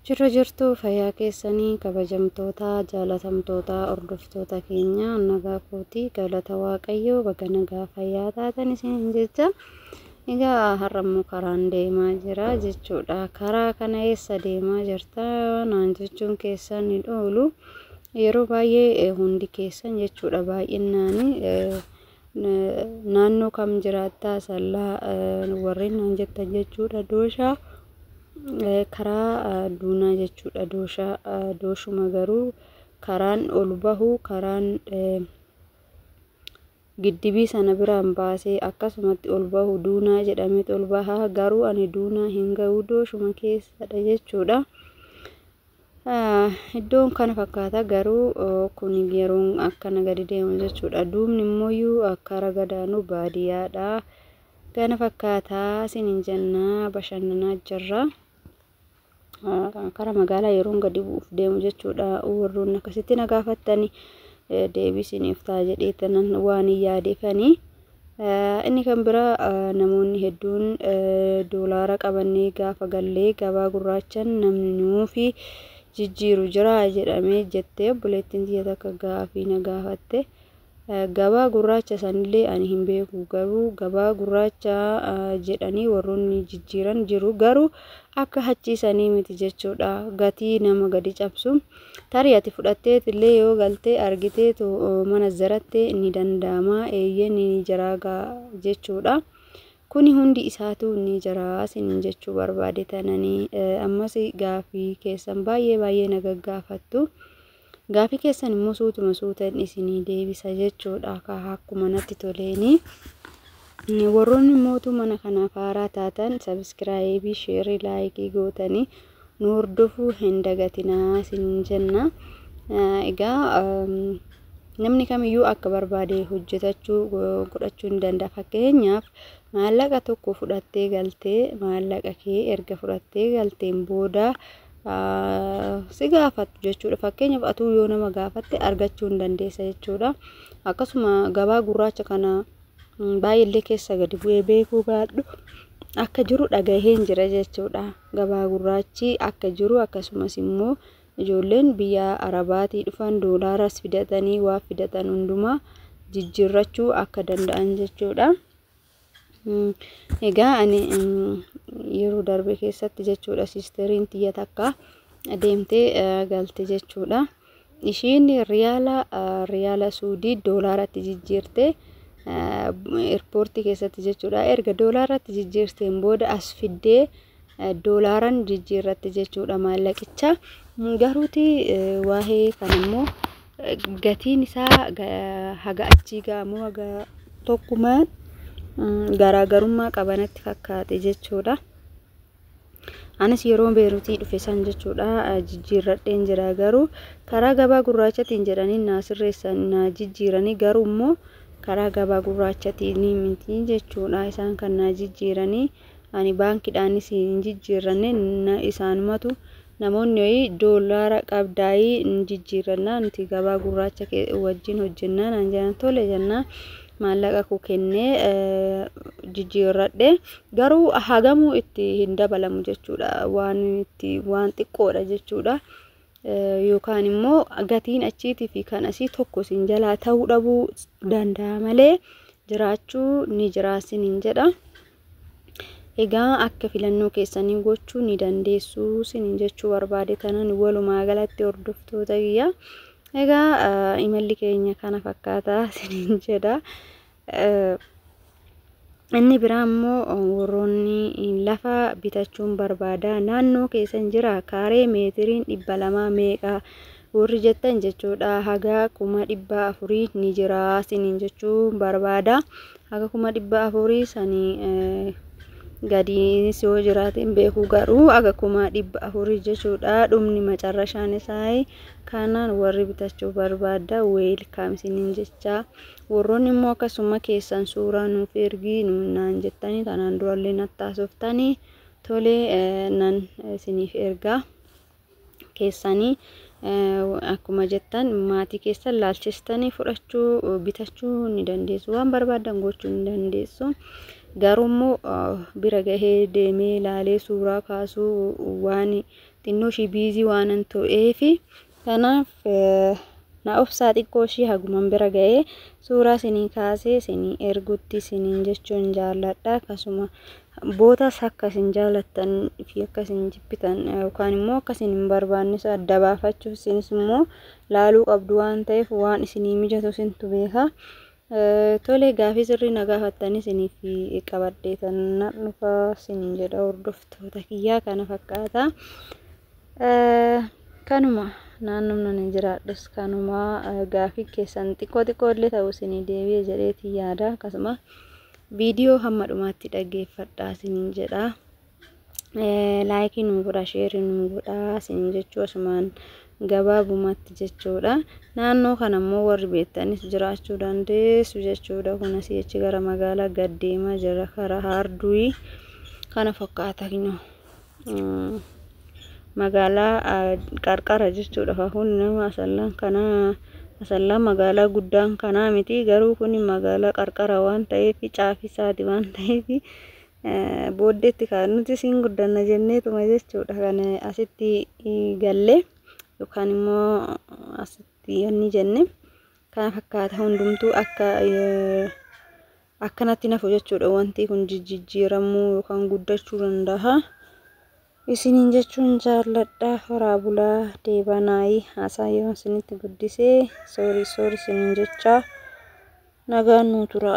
Jirra jirtu fayyaa keessanii kabajamtoota jaalatamtoota hordoftoota keenya, nagaa kooti, galata Waaqayyoo, baga nagaa fayyaa taatan isiniin jecha. Egaa har'ammoo karaan deemaa jira jechuudha. Karaa kana eessa deemaa jirta naan jechuun keessan hin oolu. Yeroo baay'ee hundi keessan jechuudha, baay'inaan naannoo kam jiraattaa sallaa warreen naan jettan jechuudha. Dooshaa karaa duunaa jechuudha. Dooshaa dooshuma garuu karaan ol bahu, karaan giddibii sana biraan baasee akkasumatti ol bahu duunaa jedhameet ol baha. Garuu ani duunaa hin gahu, dooshuma keessadha jechuudha. Iddoon kana fakkaata, garuu kun yeroo akkana gadi deemu jechuudha. Duubni immoo karaa gadaanuu baadiyyaadha. Kana fakkaataa isiniin jennaa, bashannanaa jirra. Karaa magaalaa yeroon gadi bu'uuf deemu jechuudha. Warroonni akkasitti na gaafattani deebii isiniif ta'a jedheetanan waan hin yaadeefani. Inni kan biraa, namoonni hedduun doolaara qabannee gaafa gallee gabaa gurraachan namni nuufi jijjiiru jira jedhamee jettee obboleettiin tiyya takka gaafii na gaafatte. Gabaa gurraacha sanillee ani hin beeku, garuu gabaa gurraacha jedhanii warroonni jijjiiran jiru, garuu akka hachiisanii miti jechuudha. Gatii nama gadi cabsu, tarii ati fudhatteet illee yoo galtee argiteetu mana zaratte ni danda'ama, eeyyee ni jiraa jechuudha. Kuni hundi isaatu ni jira isiniin jechuu barbaade tananii. Ammas gaafii keessan baay'ee baay'ee na gaggaafattu. Gaafii keessan immoo suutuma suutan isinii deebisa jechuudha. Akkuma natti toleeni. Warroonni mootuu mana kanaaf haaraa taatan subscribe, share, like gootanii nu hordofuu hin dagatinaa isiniin jenna. Egaa namni kamiyyuu akka barbaade hojjetachuu godhachuu ni danda'a. Fakkeenyaaf, maallaqa tokko fudhattee galtee, maallaqa kee erga fudhattee galteen booda si gaafatu jechuudha. Fakkeenyaaf, atuu yoo nama gaafatte argachuu hin dandeessa jechuudha. Akkasuma gabaa gurraacha kana baay'eellee keessa gadi bu'ee beekuu baadhu, akka jiru dhagaheen jira jechuudha. Gabaa gurraachi akka jiru, akkasumas immoo ijoolleen biyya Arabaatii dhufan doolaaras fidatanii waa fidatan hundumaa jijjiirrachuu akka danda'an jechuudha. Egaa ani yeroo darbe keessatti jechuudha, sisteriin tiyya takka deemtee galte jechuudha. Ishiin riyaala Suudii doolaaratti jijjiirtee airportii keessatti jechuudha. Erga doolaaratti jijjiirteen booda as fiddee doolaaran jijjiirratti jechuudha maallaqicha. Garuuti waa'ee kan immoo gatiin isaa haga achii ga'amu haga tokkumaan garaagarummaa qabanatti fakkaate jechuudha. Anis yeroo Beeruutii dhufe san jechuudha jijjiirradheen jira, garuu karaa gabaa gurraachatiin jedhanii naa sirreessan, naa jijjiiranii, garuu immoo karaa gabaa gurraachatiin miti jechuudha. Isaan kan naa jijjiiranii, ani baankiidhaanis hin jijjiirranne. Isaanumatu namoonni wayii doolaara qabdaayii hin jijjiirrannaa, nuti gabaa gurraacha wajjin hojjennaa naan jedhan. Tole jennaa maallaqa koo kennee jijjiirradhe, garuu hagamuu itti hin dabalamu jechuudha, waan itti waan xiqqoodha jechuudha. Yookaan immoo gatiin achiitii fi kan asii tokko isin jalaa ta'uu dhabuu danda'a malee jiraachuu ni jiraasiniin jedha. Egaa akka filannoo keessanii gochuu ni dandeessu isiniin jechuu barbaade tanan walumaa galatti, hordoftoota kiyya. Egaa imalli keenya kana fakkaataa isiniin jedha. Inni biraa immoo, warroonni lafa bitachuun barbaada, naannoo keessan jira, kaaree meetiriin 200 meeqa warri jettan jechuudha. Haga 400,000 ni jira isiniin jechuu barbaada. Haga 400,000 sanii gadiinis yoo jiraate hin beeku, garuu haga 400,000 jechuudha. Dhumni macarrashaan isaa kanaan warri bitachuu barbaada welcome isiniin jecha. Warroonni immoo akkasuma keessan suuraa nuuf ergii naan jettanii tanaan durallee nattaasoftanii, tolee, nan isiniif ergaa. Keessanii akkuma jettan maatii keessan laalchistanii fudhachuu, bitachuu ni dandeessu, waan barbaadan gochuu ni dandeessu. Garuu immoo bira gahee deemee laalee suuraa kaasuu waan Xinnoo ishii biizii waanan ta'eefi kanaaf na obsaa, xiqqoo ishii haguman bira ga'ee suuraa isinii kaasee isinii ergutti isiniin jechuun jaalladha. Akkasuma bootas akka isin jaalattan fi akka isin jibbitan yookaan immoo akka isin hin barbaannes adda baafachuuf isinis immoo laaluu qabdu waan ta'eef, waan isinii mijatu isintu beeka. Tole, gaafii sirrii na gaafattanii isiniif qabadhee tan dhufa isiniin jedha, hordoftoota kiyyaa, kana fakkaata. Kanuma naannoon ani jiraadhus kanuma. Gaafii keessan xiqqoo xiqqoo illee ta'u isinii deebi'e jedheetii yaada. Akkasuma viidiyoo hamma dhumaatti dhaggeeffadhaa isiniin jedha. Laayikii nu godhaa, sheerii nu godhaa isiniin jechuu asumaan gabaabumatti jechuudha. Naannoo kana immoo warri beektanis jiraachuu dandeessu jechuudha. Kun asii achi gara magaalaa gad deemaa jira, karaa Haarduyi kana fakkaata. Magaalaa qarqara jechuudha. Kun nama Asallaan kana, Asallaan magaalaa guddaan kanaa miti, garuu kun magaalaa qarqara waan ta'eef, caafii isaati waan ta'eef, booddeetti kan nuti siin guddanna jenneetuma jechuudha. Kan asitti gallee yookaan immoo asitti inni jenne kana fakkaata. Hundumtuu akka akkanatti nafu jechuudha. Wanti kun jijjiiramuu yookaan guddachuu danda'a. Isiniin jechuun jaalladha. Horaa bulaa deebanaayii. Haasaa yoo isinitti guddisee soorii soorii isiniin jecha, nagaan nuu tura.